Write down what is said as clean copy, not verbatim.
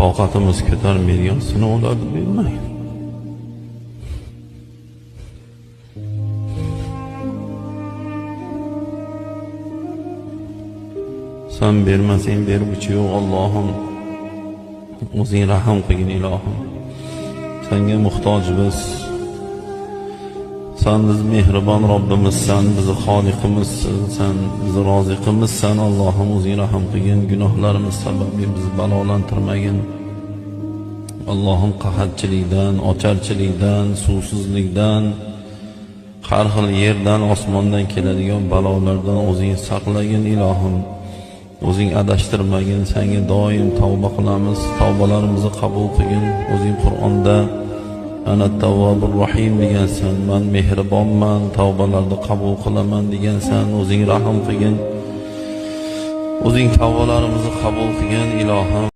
Toqatimiz ko'tarmaydigan sinovlarni bermagin. San bermasang berguchi yo'q Allohim. O'zing rahm qilgin ilohim. Senga muhtojmiz. Sen biz mehribon Robbimizsan, bizni Xoliqimizsan, sen bizni roziqimizsan. Allohim o'zing rahm qilgin, gunohlarimiz sababli bizni balolantirmagin. Allohim qahatchilikdan, ocharchilikdan, suvsizlikdan, har xil yerdan, osmondan keladigan balolardan o'zing saqlagin ilohim. O'zing adashtirmagin, senga doim tavba qilamiz, tavbalarimizni qabul qilgin. O'zing Qur'onda ana tavvobur rohim degansan, men mehribonman, tavbalarni qabul qilaman degansan. O'zing rahm qilgin. O'zing tavbalarimizni qabul qilgin ilohim.